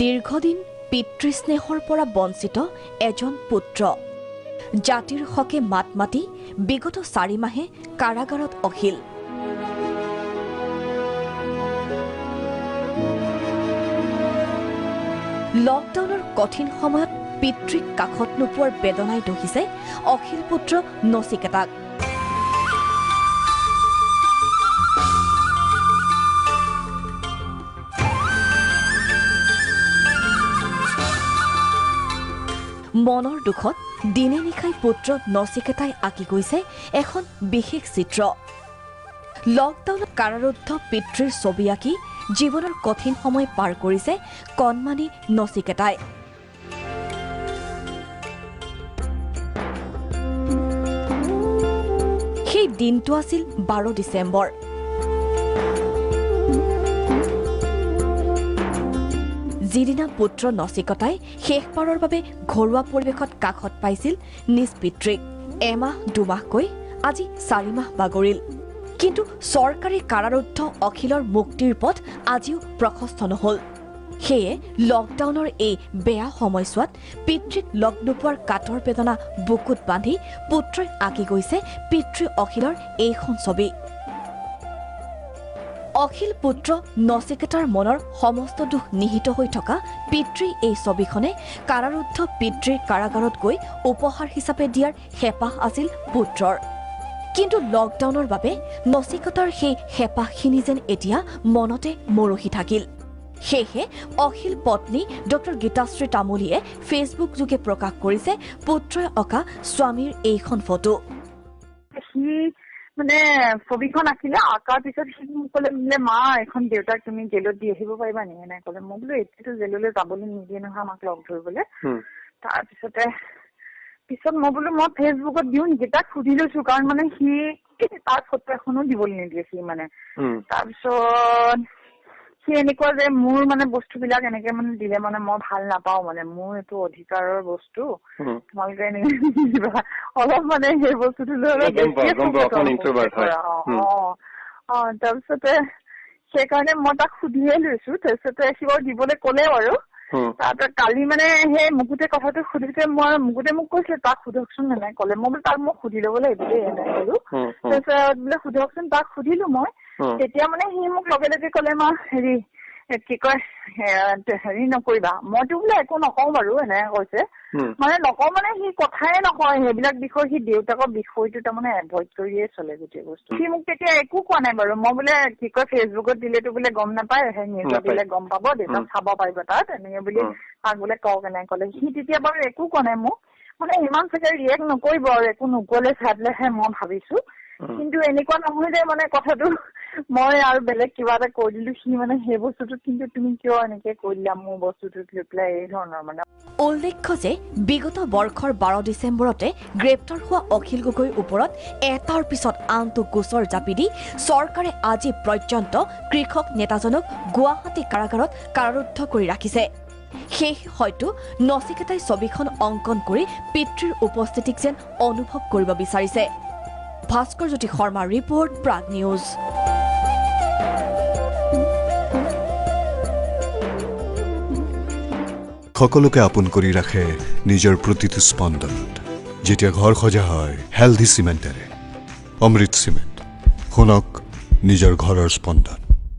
দীৰ্ঘদিন পিতৃস্নেহৰ পৰা বঞ্চিত এজন পুত্ৰ। জাতিৰ হকে মাত মাতি বিগত 4 মাহে কাৰাগাৰত অখিল। লকডাউনৰ কঠিন সময়ত পিতৃক কাষত নোপোৱাৰ বেদনাই দহিছে অখিল পুত্ৰ নচিকেতাক। মনৰ দুখত দিনে নিশাই পুত্ৰ নচিকেতাই আঁকি গৈছে এখন বিশেষ চিত্ৰ। লকডাউনত কাৰাৰুদ্ধ পিতৃৰ ছবি আঁকি জীৱনৰ কঠিন সময় পাৰ কৰিছে কণমানি নচিকেতাই। সেই দিনটো আছিল 12 ডিচেম্বৰ, যিদিনা পুত্ৰ নচিকতাই শেষবাৰৰ বাবে ঘৰুৱা পৰিৱেশত কাষত পাইছিল নিজ পিতৃক। এমাহ দুমাহকৈ আজি 4 মাহ বাগৰিল, কিন্তু চৰকাৰী কাৰাৰুদ্ধ অখিলৰ মুক্তিৰ পথ আজিও প্ৰশস্ত নহল। সেয়ে লকডাউনৰ এই বেয়া সময়ছোৱাত পিতৃক লগ নোপোৱাৰ কাতৰ বেদনা বুকুত বান্ধি পুত্ৰই আঁকি গৈছে পিতৃ অখিলৰ এইখন ছবি। অখিল পুত্ৰ নচিকেতাৰ মনৰ সমস্ত দুখ নিহিত হৈ থকা পিতৃ এই ছবিখনে কাৰাৰুদ্ধ পিতৃৰ কাৰাগাৰত গৈ উপহাৰ হিচাপে দিয়াৰ হেঁপাহ আছিল পুত্ৰৰ। কিন্তু লকডাউনৰ বাবে নচিকতাৰ সেই হেঁপাহখিনি যেন এতিয়া মনতে মৰহি থাকিল। সেয়েহে অখিল পত্নী ডক্টৰ গীতাশ্ৰী তামুলীয়ে ফেচবুক যোগে প্ৰকাশ কৰিছে পুত্ৰই অঁকা স্বামীৰ এইখন ফটো। সি মানে ছবিখন আঁকিলে। আঁকাৰ পিছত সি মোক ক'লে বোলে, "মা, এখন দেউতাক তুমি জেলত দি আহিব পাৰিবা নেকি?" এনেকে ক'লে। মই বোলো, "এতিয়াতো জেললৈ যাবলৈ নিদিয়ে নহয় আমাক লগ ধৰিবলৈ।" তাৰপিছতে পিছত মই বোলো, "মই ফেচবুকত দিওঁ নেকি? তাক সুধি লৈছো।" কাৰণ মানে সি তাৰ ফটো এখনো দিবলৈ নিদিয়ে সি মানে। তাৰপিছত সি এনেকুৱা যে মোৰ মানে বস্তুবিলাক এনেকে মানে দিলে মানে মই ভাল নাপাওঁ, মানে মোৰ এইটো অধিকাৰৰ বস্তু, তোমালোকে এনেকে নিদিবা। অলপ মানে সেই বস্তুটো লৈ অলপ গম পাওঁ, বেছিয়ে গম পাওঁ, অকণ সচেতন introvert হয়। অ, তাৰপিছতে সেইকাৰণে মই তাক সুধিয়ে লৈছো। তাৰপিছতে সি বাৰু দিবলৈ ক'লে বাৰু। তাৰপিছত কালি মানে সেই মুকুটে কথাটো সুধোতে মই মুকুটে মোক কৈছিলে, "তাক সোধকচোন," এনেকে ক'লে। মই বোলো, "তাক মই সুধি ল'ব লাগিব দেই," এনেকে ক'লো। উম, উম, তাৰপিছত বোলে, "সোধকচোন তাক।" সুধিলো মই। তেতিয়া মানে সি মোক লগে লগে ক'লে, "মা, হেৰি কি কয়, হেৰি নকৰিবা, মইতো বোলে একো নকওঁ বাৰু," এনেকে কৈছে। মানে নকওঁ মানে সি কথাই নকয় সেইবিলাক বিষয়। সি দেউতাকৰ বিষয়টো তাৰমানে এভইড কৰিয়ে চলে গোটেই বস্তু। সি মোক তেতিয়া একো কোৱা নাই বাৰু। মই বোলে কি কয়, ফেচবুকত দিলেতো বোলে গম নাপায়, সেই নিউজত নাপায়। দিলে গম পাব, দেউতাক চাব পাৰিব তাত, এনেকে বুলি তাক বোলে কওক, এনেকে ক'লে। সি তেতিয়া বাৰু একো কোৱা নাই মোক। মানে ইমান চাগে ৰিয়েক্ট নকৰিব আৰু একো নকলে চাই পেলাইহে মই ভাবিছো। কিন্তু এনেকুৱা নহয় যে মানে কথাটো মই আৰু বেলেগ কিবা এটা কৈ দিলো, সি মানে সেই বস্তুটোত কিন্তু তুমি কিয় এনেকে কৈ দিলা মোৰ বস্তুটোত লৈ পেলাই, এই ধৰণৰ মানে। উল্লেখ্য যে বিগত বৰ্ষৰ 12 ডিচেম্বৰতে গ্ৰেপ্তাৰ হোৱা অখিল গগৈৰ ওপৰত এটাৰ পিছত আনটো গোচৰ জাপি দি চৰকাৰে আজি পৰ্যন্ত কৃষক নেতাজনক গুৱাহাটী কাৰাগাৰত কাৰাৰুদ্ধ কৰি ৰাখিছে। সেয়েহে হয়তো নচিকেতাই ছবিখন অংকন কৰি পিতৃৰ উপস্থিতিক যেন অনুভৱ কৰিব বিচাৰিছে। ভাস্কৰ জ্যোতি শৰ্মাৰ ৰিপৰ্ট, প্ৰাগ নিউজ। সকলোকে আপোন কৰি ৰাখে নিজৰ প্ৰতিটো স্পন্দনত, যেতিয়া ঘৰ সজা হয় হেল্ডি চিমেণ্টেৰে। অমৃত চিমেণ্ট, শুনক নিজৰ ঘৰৰ স্পন্দন।